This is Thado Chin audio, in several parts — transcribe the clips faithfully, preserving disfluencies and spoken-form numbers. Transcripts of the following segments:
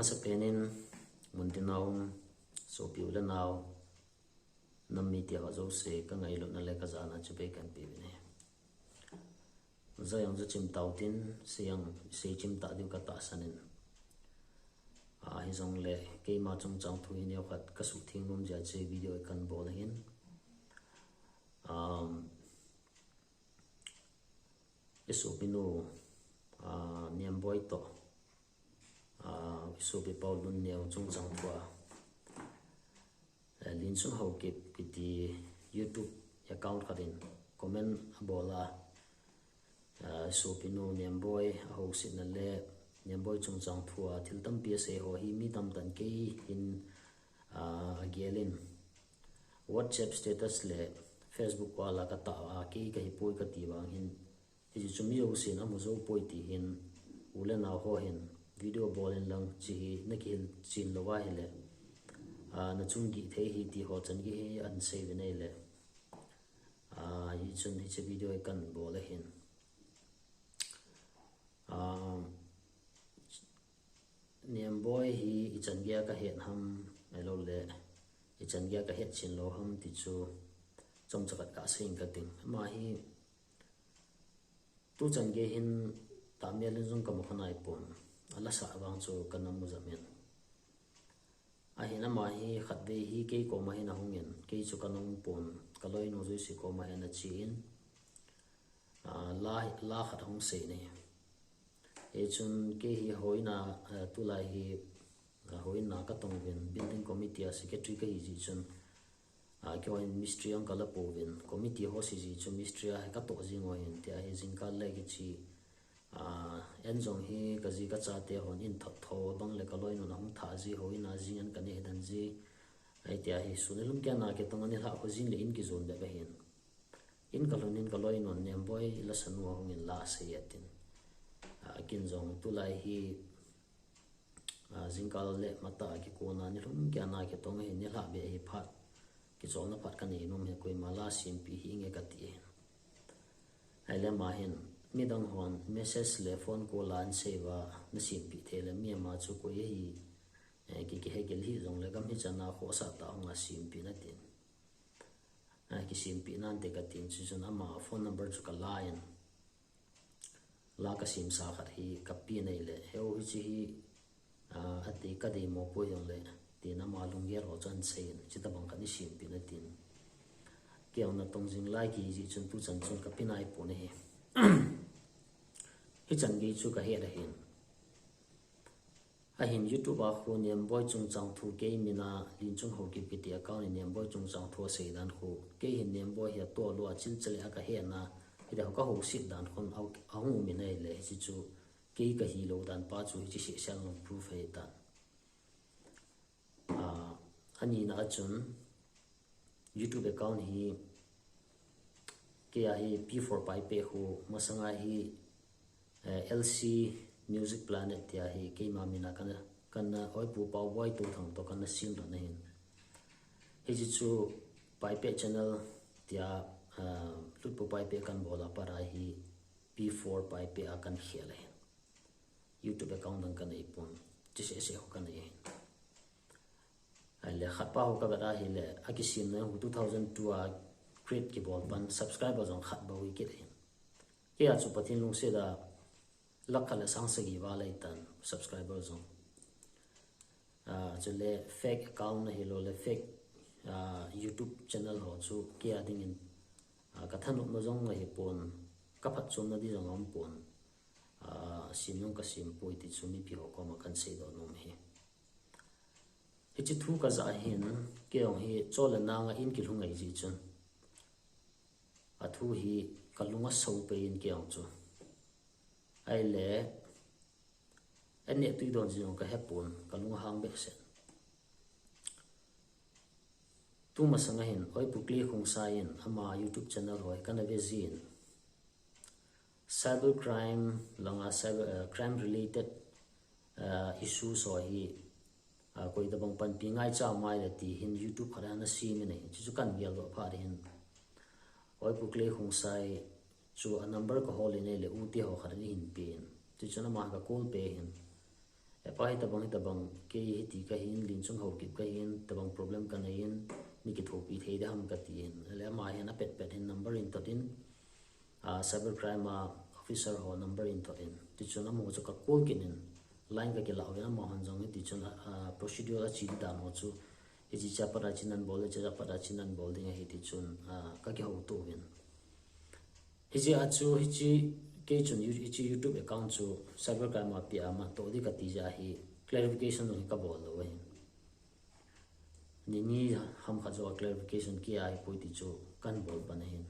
Masapen in muntina um sopi u le nao, nam mite ho jouse ka ngailutna le ka jana chibai kahin pe uve. Jajang jachim tau tin, seichim tah diu ka tahsan in. Hijongle keima chungchang thu hi neokhat ka suhtheng nom jeh a hiche video hi kahin bol ahin. I sopinu Nemboi toh i sopi pau Lunneo chungchang thua Linchung Haokip kiti YouTube account khat in comment abol a, i sopinu Nemboi ahousetna le Nemboi chungchang thua thil tampi asei ho hi mi tamtah in kei hin agel in, WhatsApp status le Facebook wall a katah a kei kahipoi kati vang hin, hiche chu mi jousen amu joupoi ti hin, u le nao ho hin video bol in lang hiche hi nakihil chen lou ahile nachung gih thei ahi ti ho chan gei hi ahin sei uvin ahile, hichun hiche video hi kahin bol ahin. Nemboi hi ichan geiya kahet ham, ahiloule ichan geiya kahet chen lou ham ti chu chomcha khat kasei inge kating. Ama hi tuchan gei hin tahmel in jong kamu kha naipon, alasah vang chu kana mu jep in. Ahin ama hi khatvei hi kei koma hin ahungin, kei chu kana umpon, kaloinu jouse koma hin achen, la khat ahung sei in ahi. Hichun kei hi hoina, tulai hi hoina katong uvin, building committee a secretary kahi jeh chun, keiho hin mistri jong kala pouvin, committee ho sei jeh chun mistri a katoh jeng u ahin, tia hi jingkah le kiche, an jong hi kaji kachate hon in thot tho abang le kaloinun ahung thah ji, hoina jing an kaneh den ji. Hitia hi sun nilhum keiya kitong a nilhah khu jing le in kijon bep ahin. In kalhun in kaloinun Nemboi ilasanu ahungin la asei e tin. Ken jong tulai hi jingkah le matah a kikona nilhum keiya kitong ahin, nilhah beh ahi phat, kicholna phat kanei nom ahi, koima la sempeh hih inge kati ahin. Ahile ama hin midang hon message le phone call a ahin sei uva, nasempeh thei le mi ama chu koi ahi, ki, kihegel hih jongle gam hichan a khohsah tah hung a sempeh in atin. Kisempeh nante katin, chuchun ama phone number chu kala in, la kasemsa khat hi kapen ahile, heu hiche hi adei kadei mo poi jongle, tin ama lunggel ho chu ahin sei in, hiche tobang khat nei sempeh in atin. Kei jong natong jing lai kahi jeh chun tuchan chun kape naipon ahi. Hichan gei chu kahet ahin. Ahin YouTube a khu Nemboi chungchang thu kei mina Linchung Haokip kiti account in Nemboi chungchang thu asei dan khu, kei hin Nemboi hi atoh lou a chilchil a kahetna, hitia kahouset dan khun ahung um in ahile, hiche chu kei kahilou dan pa chu hiche sehsel in proof ahitan. Anina a chun YouTube account hi kei a hi P four Paipeh khu, masanga hi L C Music Planet tia hi keima mina kana, kana oipu Paoboi Touthang toh kana semlhon ahin. Hiche chu Paipeh channel tia, Lutpu Paipeh kana bol a pat a hi P four Paipeh a kana khel ahin. YouTube account dang kaneipon, hiche sehseh ho kanei ahin. Ahile khatpa ho kavet ahile, akisemna khu two thousand two a create kibol pan, subscriber jong khat bou hikit ahin. Kei a chu Pathen lungset a lakh khat le sang sagi val ahitan subscriber jong. Chule fake account ahilou le fake YouTube channel ho chu kei a dingin kathanopna jong ahipon, kaphatchomna di jong aumpon, sem jong kasempoi ti chu mipi ho koma kahin seidoh nom ahi. Hiche thu kajah hin, kei jong hi chol le nang a in kilhung ahi jeh chun, athu hi kalung asopeh in kei jong chu. Ahile, anneh tui don jeh jong kahepon, kalung ahang behseh. Tumasang a hin, Oipu Clay Khongsai in ama YouTube channel ho hi kana ve jin, cyber crime langa, cyber crime related issues ho hi koi tobang panpi ngaicha um ahile ti hin YouTube khat ana sem in ahi, chuchu kana geldoh phat hin, Oipu Clay Khongsai chu a number kahol in ahile, u te ho khat in eihin pen, chuchun ama ka call peh hin, Pa hitabang hitabang, kei hiti kahin, Lenchung Haokip kahin, tabang problem kanei in, nei kithopi thei ding ham kati in. Ale ama hin apet pet hin number in tot in, ah, cyber crime a officer ho number in tot in. Tichun amaho chu ka call kit in, line ka kilah uvin, amahon jong hiti chun, ah, procedure a che ding dan ho chu, hiche chapang a chin nan bol, hiche chapang a chin nan bol ding ahi tichun, ah, ka kihouto uvin. Hiche a chu, hiche kei chun You-, hiche YouTube account chu cyber crime a pia a man toh ding kati jeh a hi clarification jong hi kabol lou ahin. Ni ni ham khat joh a clarification kia ahipoi ti chu kahin bol pan ahin.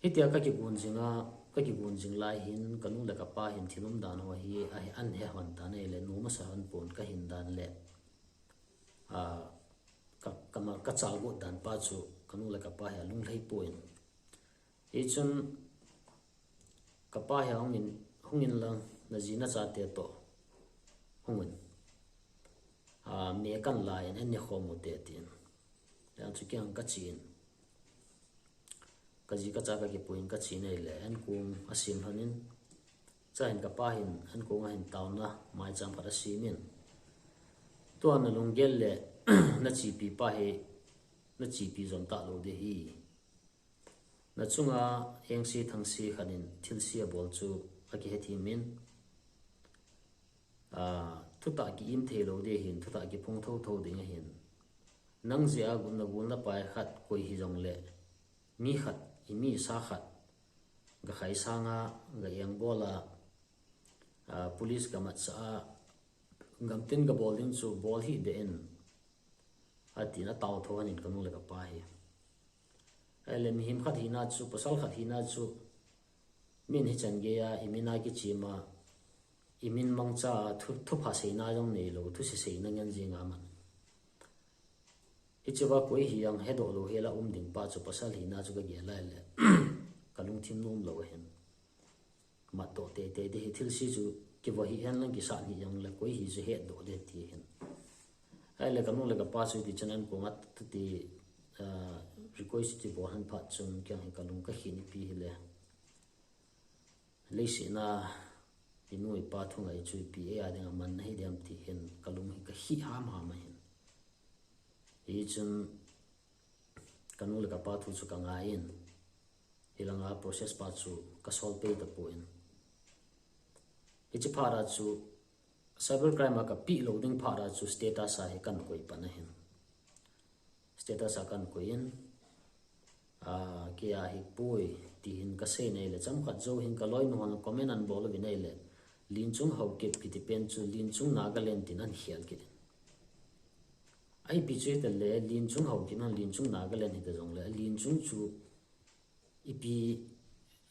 Hitia ka kigon jing a, ka kigon jing lai hin, kanu le kapa hin thil umdan ho hi, ahi, ahin he hon tan ahile, nom asa hon pon kahin dan le, ah, ka, ka ma, ka chalgot dan pa chu, kanu le kapa hi alunglhai poi. Hichun kapa hi hung in, hung in lang, naji nachate toh hung in. Ah, me kan la in, an ne khom u hite tin. Hichu kiang kache in. Kaji kacha kakipui in kache in ahile, an kong asem lhon in. Chuin kapa hin, an kong a hin taona maicham khat asem in. Tua nalunggel le nachepi pa hi, nachepi jom talou ding ahi. Nachunga engse thangse khat in thilse abol chu akihethem in, ah, thutah ki-im thei lou ding ahin, thutah kiphong thotho ding ahin. Nang jeh a gu-, nagol napai khat koi hijongle, mi khat, imi sa khat, gakhai sanga, ga engbol a, ah, police gamatsah a, gamtin gabol ding chu bol hih beh in, atin atao tho lhon in kanu le kapa hi. Ahile mihem khat hina chu, pasal khat hina chu, min hichan gei a, imin a kichem a, imin mangcha a, thu, thupha seina jong neilou, thuse seina ngen jing a man. Hichea koi hi jong hedoh lou hel a um ding pa chu pasal hina chu kagel lai le, kalungthim nom lou ahin. Matdoh teitei ding ahi, thilse chu kivo hih hen lang kisat hih jongle koi hi chu hetdoh ding ti ahin. Ahile kanu le kapa chu hiti chun an kong a tuti, ah, request chu bol lhon phat chun kei hi kalung kakhin ipi hile, leiset a inu ipa thungai chu ipi eia dinga man ahi dem ti hin kalung hi kakhi hamham ahin. Hichun kanu le kapa thu chu kangai in, hilanga process pa chu kasolve pei tapon. Hiche phat a chu cyber crime a kapeh lou ding phat a chu status a hi kahin koi pan ahin. Status a kahin koi in, ah, kei ahipoi ti hin kasei in ahile, chomkhat jou hin kaloinu hon comment ahin bol uvin ahile, Lenchung Haokip kiti pen chu Lenchung Nagaland tin ahin khel kit in. Ahi, ipi chu hitale, Lenchung Haokip ham, Lenchung Nagaland hita jongle, Lenchung chu ipi,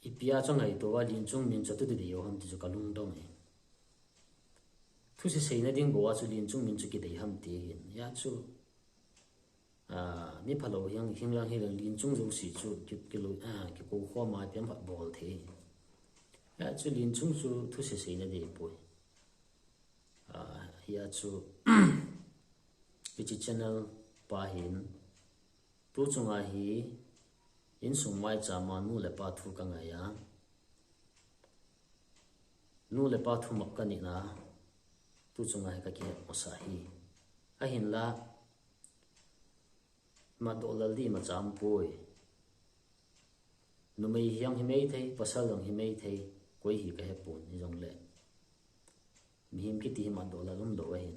ipi a chu angaito a, Lenchung min chu atu kidei u ham ti chu kalungdong e. Thuse seina ding bou a chu Lenchung min chu kidei ham ti ahin. Hijeh chun, ah, mi phalou hing, hing lang hilang Lenchung jouse chu ki, kilou, ah, kikou khom a ipi ham khat bol thei. Hijeh chun Lenchung chu thuse seina ding ahipoi. Ah, hijeh chun, hiche channel pa hin, tu chunga hi, insung maicham a nu le pa thu kangai a, nu le pa thumop kanei na, tu chunga hi kakihet masa ahi. Ahinla, matdoh lal ding imacha aumpoi. Numei jong hi maithei, pasal jong hi maithei, koi hi kahepon, hijongle mihem kiti hi matdoh lal umlou ahin.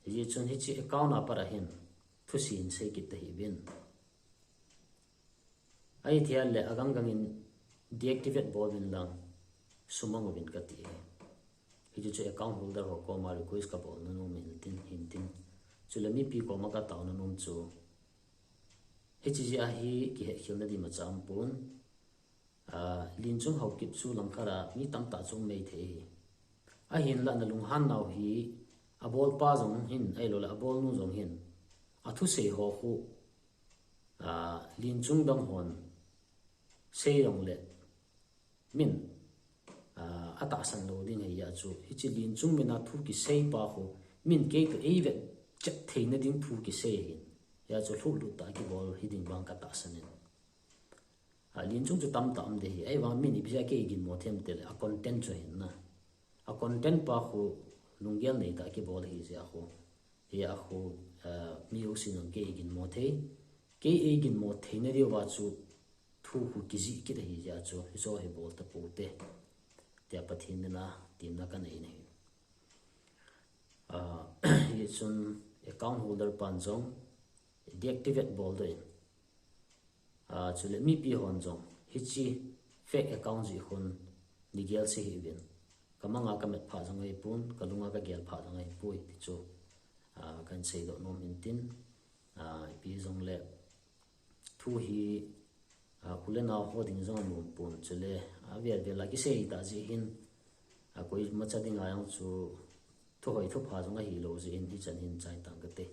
Hijeh chun hiche account a pat a hin thuse hin sei kit tahih uvin. Ahithei le agang gang in deactivate bol uvin lang sumang uvin kati e. Hiche chu account holder ho koma request kabol nanom in tin, hin tin. Chule mipi koma katao nanom chu, hiche jeh a hi kihetkhelna ding imacha aumpon. Ah, Lenchung Haokip chu langkhat a mi tamtah chu um maithei ahi. Ahinla nalunghan nau hi, abolpa jong hin, ahilouleh abolnu jong hin, athusei ho khu, ah, Lenchung dang hon sei jongle min, ah, atahsan lou ding ahi. Hijeh chun hiche Lenchung min a thu kisei pa khu, min kei toh eivet chet theina ding thu kisei ahin. Hijeh chun lhuhlut tah a kibol hiding vang katahsan in. Ah, Lenchung chu tamtah um ding ahi. Ahivang min ipi jeh a kei ginmo them tile, a content chu ahin na. a content pa khu lunggel nei tah kibol ahi jeh a khu, hi a khu, ah, mi jousen jong kei eiginmo thei, kei eiginmo theina diuva chu thu khu kijih kit ahi jeh a chu hicheho hi bol tapou te, tia Pathen mina temna kanei ahi. Ah, hichun account holder pan jong deactivate boldoh in, ah, chule mipi hon jong hiche fake account jeh khun neigel se hih uvin, kamanga kamet pha jong ahipon, kalunga kagel pha jong ahipoi ti chu, ah, kahin seidoh nom in tin, ah, ipi jongle thu hi, ah, u le nao ho ding jong anom pon, chule avel vel a kisei tah jeh hin, ah, koimacha dinga jong chu thuhoi thupha jong ahilou jeh in hichan hin chai tang kate.